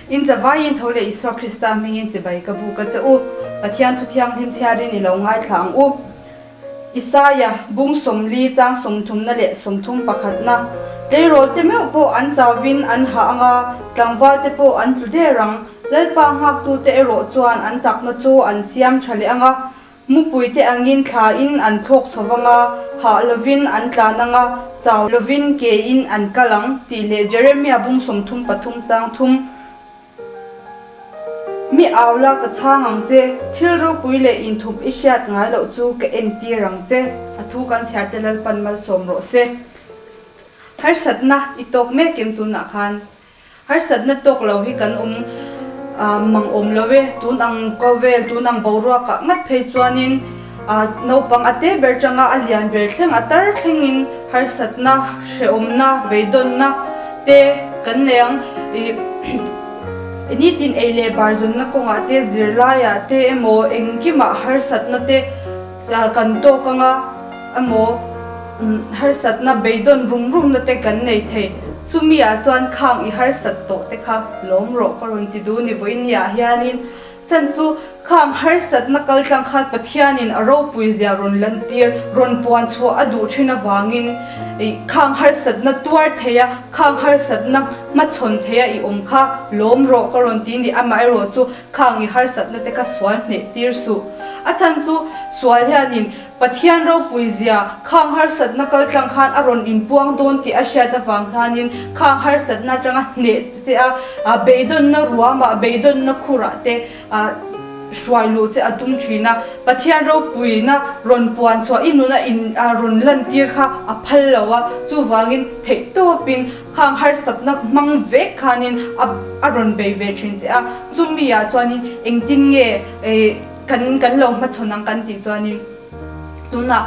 In zavaiin tho leh Isua Krista hmingin chibai ka buk a che u. Pathian thu thianghlim chhiarin i lo ngaithla ang u. Isaia, bung 40 chang sawmthumna leh 31 pakhatna, Tleirawl te meuh pawh an chauvin an hah ang a, tlangval te pawh an tlu der ang. Lalpa nghaktute erawh chuan an chakna chu an siam tha leh ang a, mupui te angin thlain an thlawk chho vang a, hah lovin an tlan ang a, chau lovin kein an kal ang, tih leh Jeremia bung 33 chang thum. Mi au la ka chhang ang che, thil ropui leh inthup i hriat ngai loh chu ka entir ang che, a thu kan chhiar te Lalpan malsawm rawh se. Harsatna i tawk mek em tunah khan? Harsatna tawk lo hi kan awm mang awm lo e, tun ang khawvel, tun ang boruakah ngat phei chuanin naupang a te ber tanga a lian ber thleng a tar thlengin harsatna, hrehawmna, beidawnna te kan nei ang. Ih nitin ei leh bar zawnna kawngah te, zirlaiah te emaw engkimah harsatna te kan tawk anga emaw harsatna beidawn rum rumna te kan nei thei. Chumi ah chuan khang i harsat tawh te kha lawm rawh ka rawn ti duh ni vawinia hianin Chan chu khang harsatna kaltlang khan Pathianin a ropui zia rawn lantir, rawn puan chhuah a duh thin avangin i khang harsatna tuar theia, khang harsatna hmachhawn theia i awm kha lawm rawh ka rawn ti ni. Amaherawh chu khang i harsatna te kha sual hneh tir suh. A chan chu sual hianin Pathian ropui zia khang harsatna kaltlang khan a rawn inpuang dawn tih a hriat avang hianin khang harsatna atanga hneh che a, beidawnna ruamah, beidawnna khurah te hruai luh che a tum thin a. Pathian ropuina rawn puan chhuah i nuna in rawn lantir kha a phal lo a, chuvangin theihtawpin khang harsatna hmang vek khanin a rawn bei ve thin che a. Chumi ah chuanin engtin nge Kan kan lo hmachhawn ang kan tih chuanin tunah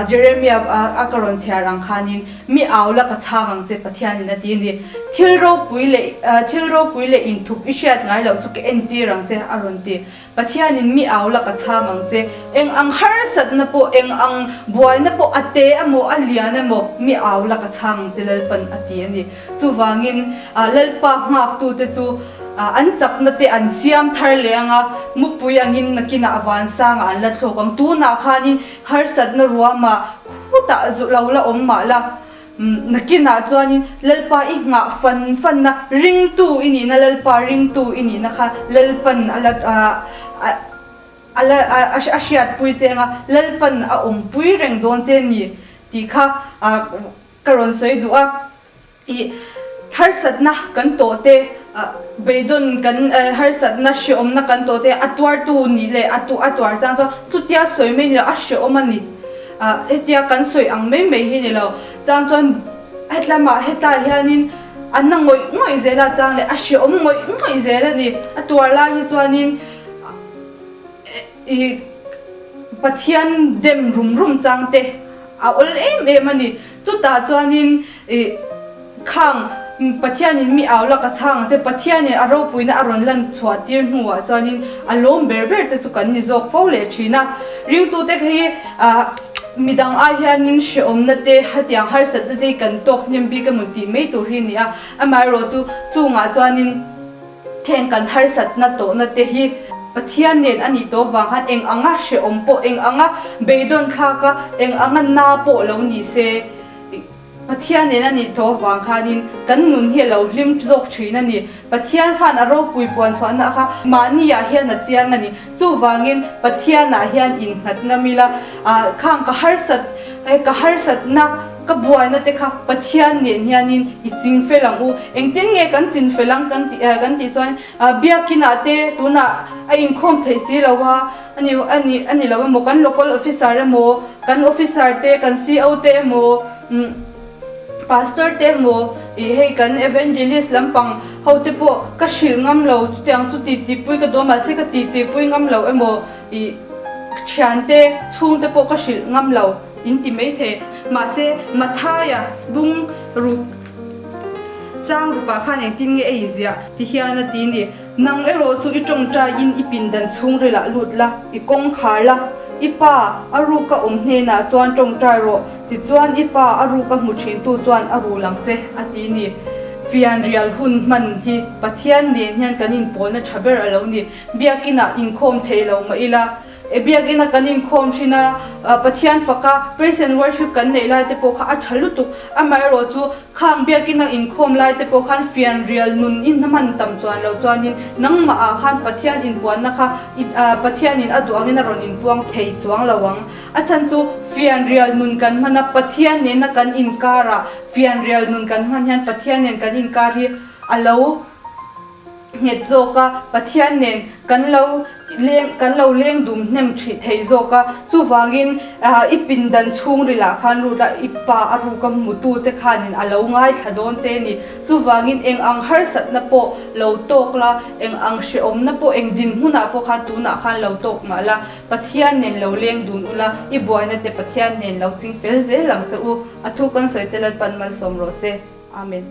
Jeremia a ka rawn chhiar ang khanin mi au la ka chhang ang che Pathianin a ti a ni. Thil ropui leh thil ropui leh inthup i hriat ngai loh chu ka entir ang che a rawn ti. Pathianin mi au la ka chhang ang che. Eng ang harsatna pawh eng ang buaina pawh a te emaw a lian emaw mi au la ka chhang ang che Lalpan a ti a ni. Chuvangin Lalpa nghaktute chu an chakna te an siam thar leh ang a, mupui angin nakinah a vansangah an la thlawk ang. Tunah khanin harsatna ruamah khutah zu lo la awm mah la, nakinah chuanin Lalpa i nghah fan fanna ringtu i nihna, Lalpa ringtu i nihna kha Lalpan a la a la a hriatpui che anga Lalpan a awmpui reng dawn che ni tih kha ka rawn sawi duh a. I harsatna kan tawh te, beidawn kan harsatna hrehawmna kan tawh te a tuartu nih leh a a tuar chang chuan chutia sawi mai ni lo, a hrehawm a ni. Hetia kan sawi ang mai mai hi ni lo. Chang chuan hetlamah hetlai hianin a na ngawih ngawih zel a chang leh a hrehawm ngawih ngawih zel a ni. A tuar lai hi chuanin I Pathian dem rum rum chang te a awl em em a ni. Chutah chuanin i khang Pathianin mi au lak a chhang ang che, Pathianin a ropuina a rawn lan chhuah tir hnuah chuanin a lawm ber ber te chu kan ni zawk fo leh thin a. Ringtute hi midang ai hianin hrehawmna te, hetiang harsatna te hi kan tawk hnem bik emaw tih mai tur hi a ni a. Amaherawhchu chu chungah chuanin Heng kan harsatna tawhna te hi Pathian nen a nih tawh vang khan eng anga hrehawm pawh, eng anga beidawn thlak a, eng anga na pawh lo ni se, Pathian nen a nih tawh vang khanin kan nun hi a lo hlim zawk thin a ni. Pathian khan a ropui puan chhuahna kha mahniah hian a chiang a ni. Chuvangin Pathianah hian innghat ngam ila, khang ka harsat, ka harsatna, ka buaina te kha Pathian nen hianin i ching fel ang u. Engtin nge kan chin fel ang kan tih kan tih chuan Biakinah te tunah a inkhawm theih si lo a, a ni a ni a ni lo emaw kan local officer emaw, kan officer te, kan CO te emaw, Pastor te emaw ih hei kan evangelist lampang ho te pawh ka hrilh ngam lo chutiang chu ti ti pui ka duh a mahse ka ti ti pui ngam lo emaw ih thian te chhung te pawh ka hrilh ngam lo in ti mai thei mahse Mathaia bung ruk chang rukah khan engtin nge a inziah ti hian a ti ni. Nang erawh chu i tawngtaiin i pindan chhungrilah lut la, i kawng khar la, i pa a ruka awm hnenah chuan tawngtai rawh, tichuan i pa a ruka hmu thintu chuan a rul ang che, a ti ni. Fianrial hun hman hi Pathian nen hian kan inpawlna tha ber a lo ni. Biakinah inkhawm thei lo mah ila, e biakina kan inkhawm thin a, Pathian faka praise and worship kan neih lai te pawh kha a tha lutuk. Amaherawh chu khang biakina inkhawm lai te pawh khan fianrial nun in hman tam chuan lo chuanin nangmah ah khan Pathian inpuanna kha Pathianin a duh angin a rawn inpuang thei chuang lo ang. A chhan chu fianrial nun kan hman a, Pathian nena kan inkarah fianrial nun kan hman hian Pathian nen kan inkar hi a lo nghet zawk a, Pathian nen kan lo leng kan lo leng dum hnem thih thei zawk a. Chuvangin i pindan chhungrilah khan lut a, i pa a ruk a hmutu che khanin a lo ngaithla dawn che ni. Chuvangin eng ang harsatna pawh lo tawk la, eng ang hrehawmna pawh eng dinhmunah pawh khan tunah khan lo tawk mah la, Pathian nen lo leng dun ula, i buaina te Pathian nen lo ching fel zel ang che u. A thu kan sawi te Lalpan malsawm rawh se. Amen.